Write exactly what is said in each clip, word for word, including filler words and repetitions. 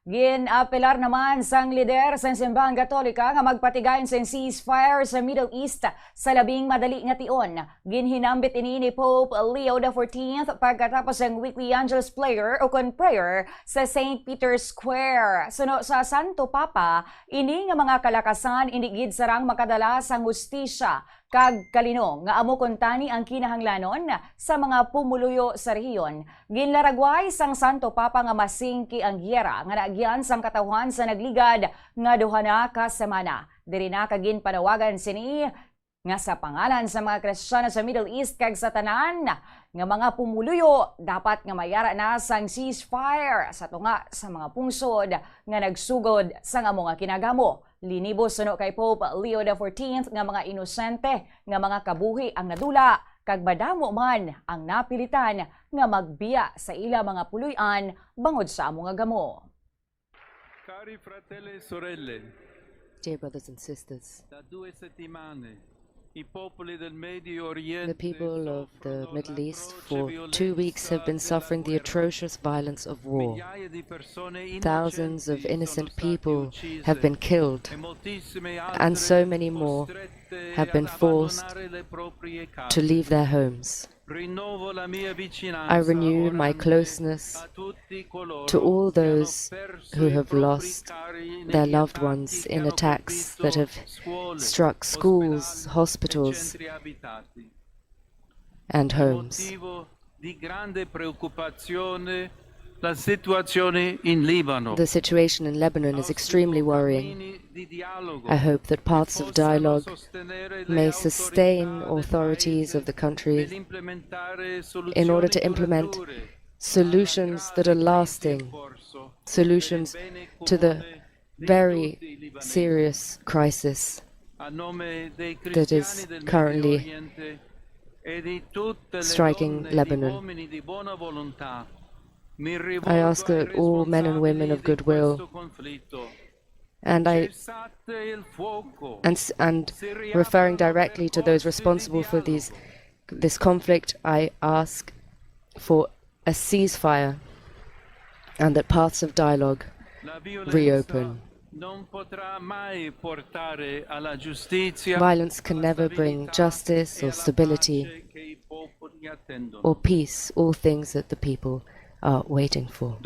Gin-apelar naman sang lider sang Simbahan Katolika nga magpatigayon sang ceasefire sa Middle East sa labing madali nga tion. Ginhinambit ini ni Pope Leo the fourteenth pagkatapos sang weekly Angelus prayer o kon prayer sa Saint Peter's Square. Suno sa Santo Papa, ini nga mga kalakasan indi gid sarang makadala sang hustisya kag kalinong nga amo kuntani ang kinahanglanon sa mga pumuluyo sa rehiyon. Ginlaragway sang Santo Papa nga masingki ang giyera nga naagyan sang katawhan sa nagligad nga duha na ka semana. Diri na ka ginpanawagan sini nga sa pangalan sa mga Kristiyano sa Middle East kag sa tanan nga mga pumuluyo, dapat nga mayara na sang ceasefire sa tunga sa mga pungsod nga nagsugod sang amo nga kinagamo. Linibo suno kay Pope Leo the fourteenth nga mga inosente nga mga kabuhi ang nadula, kag madamo man ang napilitan nga magbiya sa ila mga puloy-an bangod sa amo nga gamo. Cari fratelli e sorelle, Dear brothers and sisters, da due settimane i popoli del Medio Oriente the people of the Middle East for two weeks have been suffering the atrocious violence of war. Thousands of innocent people have been killed, and so many more have been forced to leave their homes. I renew my closeness to all those who have lost their loved ones in attacks that have struck schools, hospitals, and homes. Di grande preoccupazione la situazione in Libano. The situation in Lebanon is extremely worrying. I hope that paths of dialogue may sustain authorities of the country in order to implement solutions that are lasting, solutions to the very serious crisis that is currently striking Lebanon. I ask that all men and women of goodwill and I and, and referring directly to those responsible for these this conflict, I ask for a ceasefire and that paths of dialogue reopen. Violence can never bring justice or stability or peace, all things that the people are waiting for.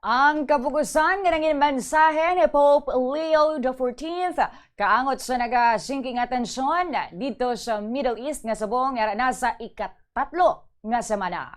Ang kapugusan nga nangin mensahe ni Pope Leo the fourteenth kaangot sa nagasingking atensyon dito sa Middle East nga subong ara na sa ikatatlo nga semana.